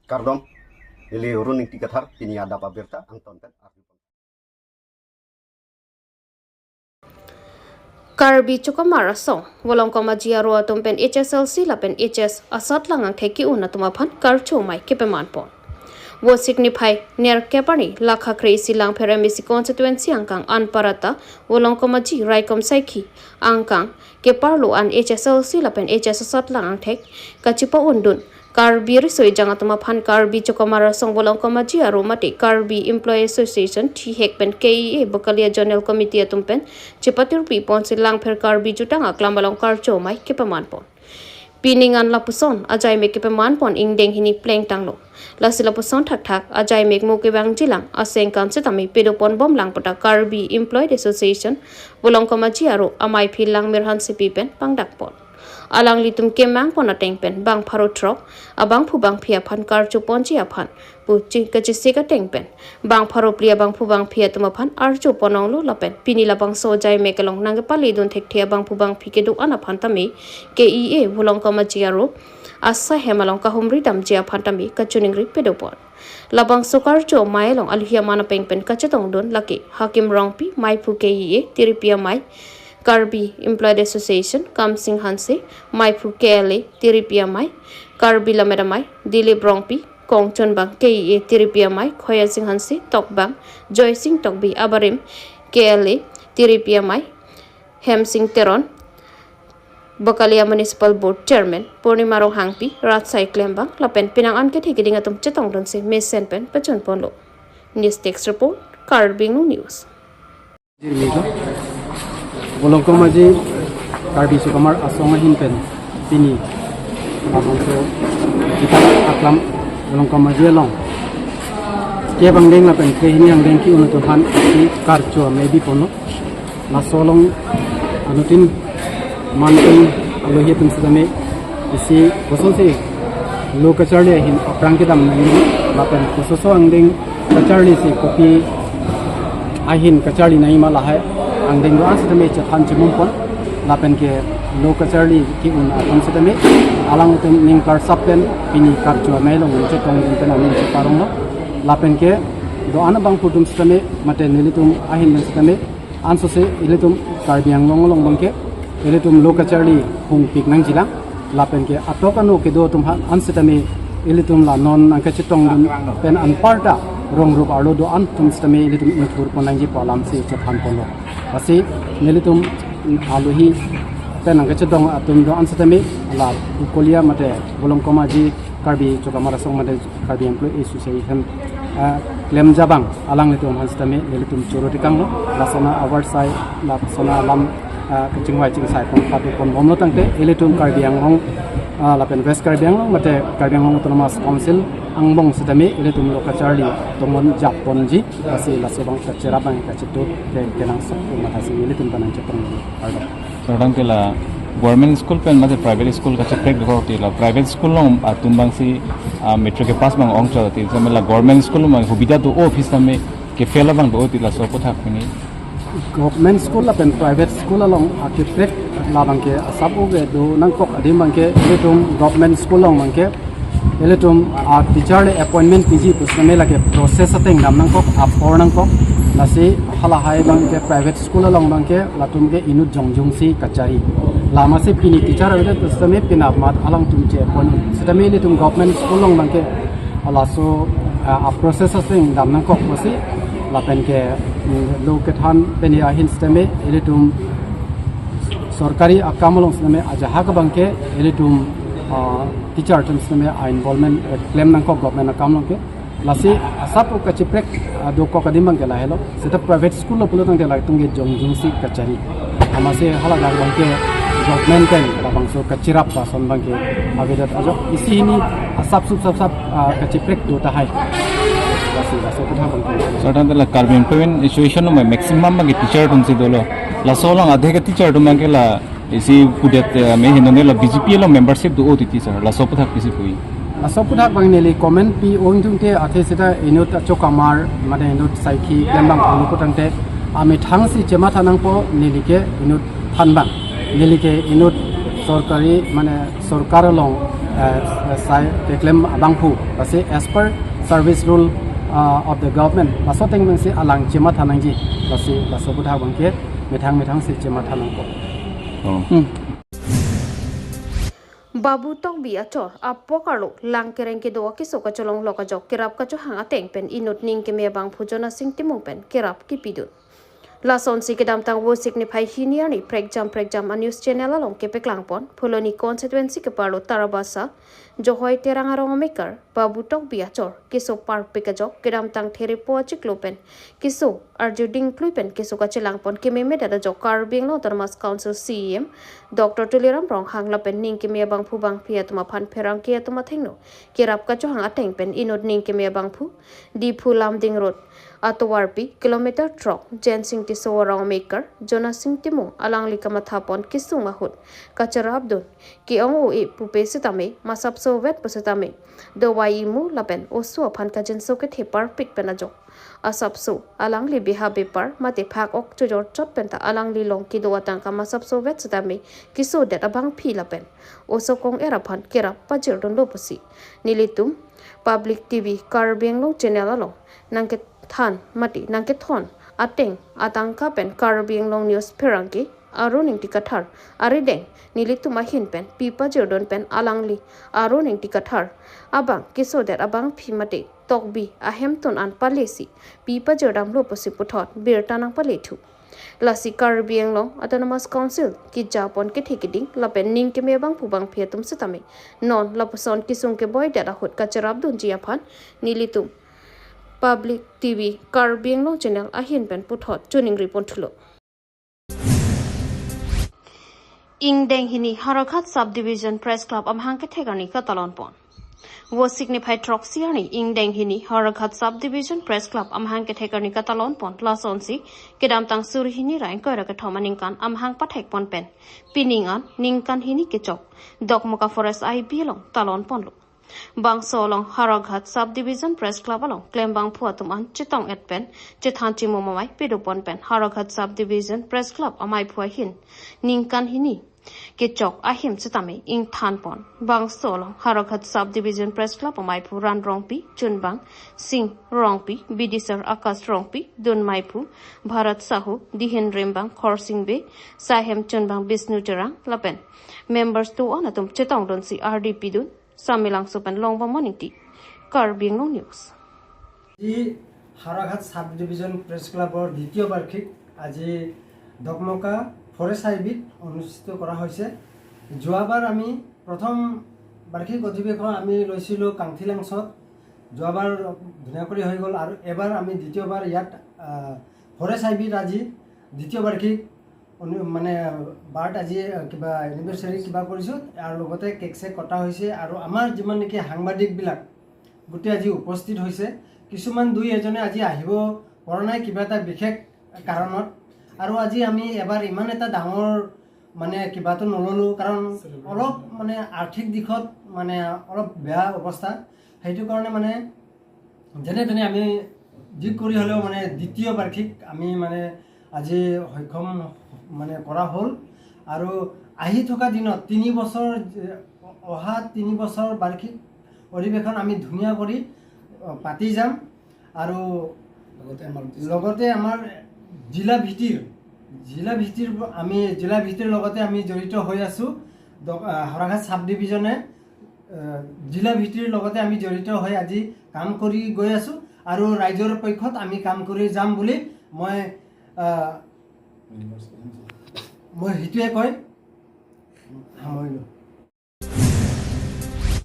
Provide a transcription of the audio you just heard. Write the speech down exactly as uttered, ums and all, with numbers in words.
Kardom, neli Run Ingti Kathar, pini adap abirta angton pen arju. Karbi Chokamar Asong, Volongkom Aji aro atum pen H S L C lapen H S asatlang angthek ke-un atum aphan karcho amei kepaman pon. Vosik niphai nerkep arni lakha kre-isi Langpher M A C constituency angkang Anparata, Volongkom Aji raikom saikhi angkang keparlo an H S L C lapen H S asatlang angthek kachepa-undun Karbi Riso Ejang atum aphan Karbi Chokamar Asong Volongkom Aji aro mate Karbi Employee Association thihek pen K E A Bokalia Zonal Committee atum pen chepatirpi ponsi Langpher Karbi Jutang Aklam along karcho amei kepaman pon. Pining an lapuson ajaimek kepaman pon ingdeng hini plengtanglo. Lasi lapuson thakthak ajaimek mo kevangjilang asengkan setame pedo pon bomlang puta Karbi Employee Association Volongkom Aji aro amaiphi Langmir Hansepi pen pangdak pon. Alanglitum kemang pon ateng pen bang pharo throk abangphu bangphi aphan karcho ponji aphan pu chi kachesik ateng pen bang pharo phli abangphu bangphi atum aphan archo pon onglo lapen pini labangso ajaimek along nangkepaledun thekthe abangphu bangphi kedo-an aphan tame K E A Volongkom Aji aro asai hem along kahumri damji aphan tame kachiningri pedo pon. Labangso karcho amei along alohi aman apeng pen kachetongdun lake Hakim Rongpi, maiphu K E A tiripi amei, Karbi Employee Association Kamsing Hanse, maiphu K L A tiripi amei, Karbi Lammet Amei Dilip Rongpi, kongchunbang K E A tiripi amei Khoya Sing Hanse, tokbang Joy Sing Tokbi, abarim K L A tiripi amei Hemsing Teron, Bokalia Municipal Board Chairman Purnima Ronghangpi, rat sai klembang lapen pinang an kethe keding atum chetongdunsi mesen pen pachun ponlo. News Desk Report, Karbi Anglong News. Jirmi ko, Volongkom Aji Karbi Chokamar Asong ahin pen pini labangso Jutang Aklam Volongkom Aji along kep angdeng lapen krehini angdeng ke-un atum aphan isi karcho amei bi ponlo. Laso along anuttin manpeng alohi atum setame isi kosonsi lo kacharli ahin aphrang kedam nangji lapen kososo angdeng kacharli si kopi ahin kacharli nangji ma lahai angdeng do-an setame chethan chimum pon lapen ke lo kacharli ke-un atum setame alanglitum ning karsap pen pini karcho amei along chetongdun pen aning cheparonglo lapen ke do-an abangphu atum setame mate nelitum ahin pen setame ansose ilitum Karbi Anglong along abangke ilitum lo kacharli hungpik nangjilang lapen ke atok ano kedo atum aphan an setame ilitum la non nangkachetongdun pen anparta rong rup arlo do-an atum setame ilitum ingthur pon nangji pu alamsi chethan ponlo. Lasi nelitum alohi pen nangkachetong atum do-an setame la Bokalia mate Volongkom Aji Karbi Chokamar Asong mate Karbi Employee Association, ah, klemjabang alanglitum aphan setame nelitum choro tekanglo. Lason award sai, lason alam, ah, kachingvai chingsai pon patu pon bomlo tangte ilitum Karbi Anglong, ah, lapen West Karbi Anglong mate Karbi Anglong Autonomous Council angbong setame ilitum lo kacharli tongon jap ponji, lasi laso abang kacherap abang kachetu ke kenangsot mathasi ilitum ta nangchetong. Kardom. Sir, tangte la government school pen mate private school kacheprek dokok ti la private school along atum abangsi, ah, matric kepass abang ongchot ti, same la government school along hubida do-o aphi same ke-fail abang do-o ti laso aputhak pini. Government school lapen private school along akeprek labangke asap oge do nangkok adim abangke ilitum government school along abangke ilitum a teacher le appointment piji pu setame lake process ateng dam nangkok, apor nangkok. Lasi halahai abangke private school along abangke latum ke inut jongjungsi kachari. Lasi pini teacher avedet pu setame penap mat alangtum che-appoint. Setame ilitum government school along abangke laso, ah, a process ateng dam nangkok pusi lapen ke, mm, lo kethan pen ahin setame ilitum sorkari akam along setame ajahak abangke ilitum, ah, teacher atum setame a involvement, eh, klem nangkok government akam along ke. Lasi asap kacheprek, ah, dokok adim abangke lahelo. Seta private school lo pulo tangte latum ke jongjungsi kachari. Amatsi hala abangke government pen labangso kacherap ason abangke avedet ajok. Isi hini asap sup sap sap, ah, kacheprek do tahai. Lasi laso aputhak abangke. Sir, tangte la Karbi Employment Association along maximum abangke teacher atumsi dolo. Laso along adhe ke teacher atum abangke la isi pudet, eh, me henone la B J P along membership do-o titi sir, laso aputhak pisi pui. Laso aputhak abang neli comment pi-ong tangte athe seta inut achokamar mane inut saikhi klembang ong pu tangte amethangsi chematha nangpo neli ke inut thanbang. Neli ke inut sorkari mane sorkar along Eh, sai keklem abangphu, lasi as per service rule, ah, of the government, laso ateng pensi alang chematha nangji, lasi laso aputhak abangke methang methang si chematha nangkok. Oh. Hmm. Babu Tokbi achor apok arlo lang kereng kedo akeso kacholonglok ajok kerap kachohang ateng pen inut ning keme abangphu Jonasing Timung pen kerap kipidun. Lasonsi kedamtang Vosik niphai hini arni prekjam prekjam a-news channel along kepaklangpon Phuloni constituency keparlo Tarabasa Johoi Terang arong amekar Babu Tokbi achor keso parpik ajok kedamtang therepo achiklo pen keso arjuding klui pen keso kachelangpon kememedet ajok Karbi Anglong Autonomous Council C E M Doctor Tuliram Ronghang lapen ning keme abangphu bangphi atum aphan pherangke atum athengno kerap kachohang ateng pen inut ning keme abangphu Diphu Lumding Road atovarpi kilometer throk Jensing Tisso arong amekar Jonasing Timung alangli kamathapon kesung ahut kacherapdun ke-ong o-e pupe sitame masapso vet pusitame dovai imu lapen oso aphan kajinso kethe parpik pen ajok asapso alangli beha bepar mate phak ok chojor chot penta alangli long kedo atangka masapso vet sitame kesodet abangphi lapen oso kong-er aphan kerap pajirdunlo pusi nelitum Public T V Karbi Anglong channel along nangkethan mate nangkethon ateng atangka pen Karbi Anglong News pherangke Arun Ingti Kathar arideng nelitum ahin pen pi pajirdun pen alangli Arun Ingti Kathar abang kesodet abangphi mate Tokbi ahemtun an palesi pi pajirdamlo pusi puthot birta nangpalethu. Lasi Karbi Anglong Autonomous Council kejapon kethe keding lapen ning keme abangphu bangphi atum sitame non lapuson kesung keboidet ahut kacherapdunji aphan nelitum Public T V Karbi Anglong channel ahin pen puthot choningri ponthulo. Ingdeng hini Howraghat Sub Division Press Club amahang kethek arni katalonpon. Vosik niphai throksi arni ingdeng hini Howraghat Sub Division Press Club amahang kethek arni katalonpon lasonsi kedamtang suri hini ra ingkoi ra kethom aningkan amahang pathekpon pen pining an ningkan hini kechok Dokmoka Forest I B along talonponlo. Bangso along Howraghat Sub Division Press Club along klembangphu atum an chetong-et pen chethan chimum amei pedopon pen Howraghat Sub Division Press Club ameiphu ahin ningkan hini kechok ahim sitame ingthanpon. Bangso along Howraghat Sub Division Press Club ameiphu Ran Rongpi, Chunbang Sing Rongpi, Bidisar Akash Rongpi, Dun Meiphu, Bharat Sahu, Dihin Rimbang, Khorsing Bey, Sahem Chunbang Bisnu Terang lapen members do-an atum chetongdunsi ardi pidun. Samelangso pen Longbom Ingti, Karbi Anglong News. আজি হাওৰাঘাট চাব division press ক্লাবৰ দ্বিতীয় বাৰ্ষিক আজি ডকমকা ফৰেষ্ট আইবিত অনুষ্ঠিত কৰা হৈছে। যোৱাবাৰ আমি প্ৰথম বাৰ্ষিক অধিৱেশন আমি লৈছিলোঁ কাংথিলাংছত, যোৱাবাৰ ধুনীয়া কৰি হৈ গ'ল আৰু এবাৰ আমি দ্বিতীয়বাৰ ইয়াত, আহ, ফৰেষ্ট আইবিত আজি দ্বিতীয় বাৰ্ষিক অনু-, মানে বাৰ্ড আজি, আহ, কিবা এনিভাৰ্চাৰী কিবা কৰিছোঁ আৰু লগতে কেক চেক কটা হৈছে আৰু আমাৰ যিমান নেকি সাংবাদিকবিলাক গোটেই আজি উপস্থিত হৈছে। কিছুমান দুই এজনে আজি আহিব পৰা নাই কিবা এটা বিশেষ কাৰণত। আৰু আজি আমি এবাৰ ইমান এটা ডাঙৰ মানে কিবাটো নল'লোঁ, কাৰণ অলপ মানে আৰ্থিক দিশত মানে অলপ বেয়া অৱস্থা। সেইটো কাৰণে মানে যেনে তেনে আমি যি কৰি হ'লেও মানে দ্বিতীয় বাৰ্ষিক আমি মানে আজি সক্ষম মানে কৰা হ'ল। আৰু আহি থকা দিনত তিনি বছৰ, অহা তিনি বছৰ বাৰ্ষিক অধিৱেশন আমি ধুনীয়া কৰি, আহ, পাতি যাম। আৰু লগতে আমাৰ লগতে আমাৰ জিলা ভিত্তিৰ, জিলা ভিত্তিৰ আমি, জিলা ভিত্তিৰ লগতে আমি জড়িত হৈ আছোঁ। দ-, আহ, হাওৰাঘাট চাব ডিভিজনে, আহ, জিলা ভিত্তিৰ লগতে আমি জড়িত হৈ আজি কাম কৰি গৈ আছোঁ আৰু ৰাইজৰ পক্ষত আমি কাম কৰি যাম বুলি মই, আহ, মই সেইটোৱে কৈ সামৰিলোঁ।